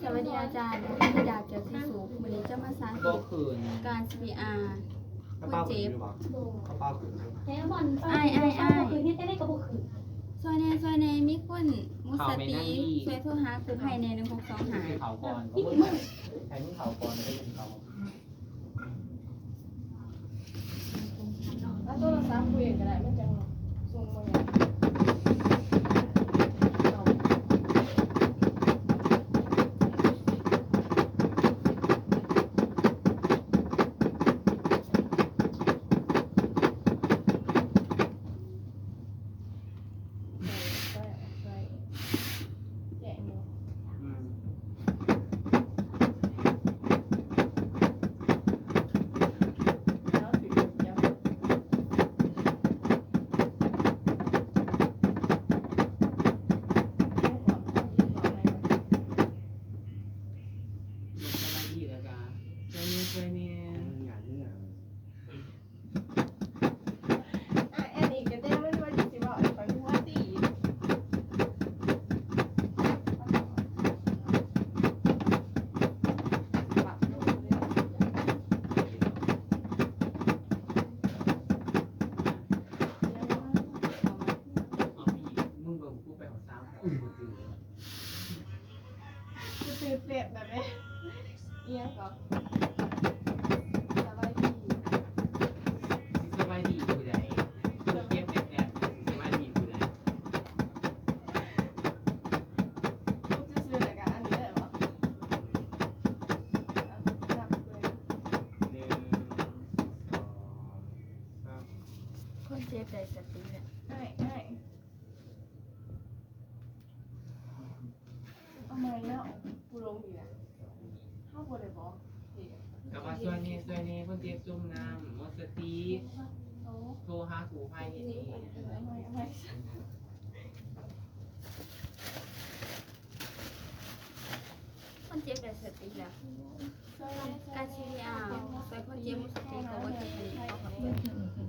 ສະຫວັດດີອາຈານ ຊື່ ທິດາ ແກ້ວສີສຸກ ມື້ນີ້ຈະມາສາທິດການ ຊີພີອາ ຄົນເຈັບ. ອ້າຍ ອ້າຍ ອ້າຍ ຊ່ວຍແດ່ ຊ່ວຍແດ່ ມີຄົນໝົດສະຕິ ຊ່ວຍໂທຫາກູ້ໄພແດ່ ໜຶ່ງຫົກສອງຫ້າ. ໃຫ້ມັນເຂົ້າກ່ອນ ໃຫ້ມັນເຂົ້າກ່ອນ ໃຫ້ມັນເຂົ້າ. ເອົາໂທລະສັບຄຸຍກັນກໍໄດ້ ມັນຈັ່ງສົ່ງບໍ່ຍາກ. ອ່ະ ອັນນີ້ກໍແຕ່ມັນວ່າຊິເວົ້າໃຫ້ຂ້ອຍຮູ້ວ່າຕິ. ຄືຕື່ນເຕັ້ນນະແມ່. ອີ່ຫຍັງກໍ ສະບາຍດີ ຊິສະບາຍດີຜູ້ໃດ? ຄົນເຈັບແທ້ໆ ຊິສະບາຍດີຜູ້ໃດ? ຮູບຊື່ໆ ແລ້ວກໍອັນນີ້ໄດ້ບໍ່? ນັບເບິ່ງ ໜຶ່ງ ສອງ ສາມ. ຄົນເຈັບໄດ້ສະຕິແລ້ວ. ອ້າຍ ອ້າຍ ເອົາໃໝ່ເນາະ ຜູ້ລົງນີ້ນະ ເຮົາບໍ່ໄດ້ບອກເດ້. ກໍວ່າຊ່ວຍແດ່ ຊ່ວຍແດ່ ຄົນເຈັບຈົມນ້ຳ ໝົດສະຕິ ໂທຫາກູ້ໄພໃຫ້ແດ່. ເອົາໃໝ່ ເອົາໃໝ່ ຄົນເຈັບໄດ້ສະຕິແລ້ວ. ການຊີພີອາ ຊ່ວຍຄົນເຈັບໝົດສະຕິ ກໍບໍ່ເຈັບອີ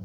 ກ.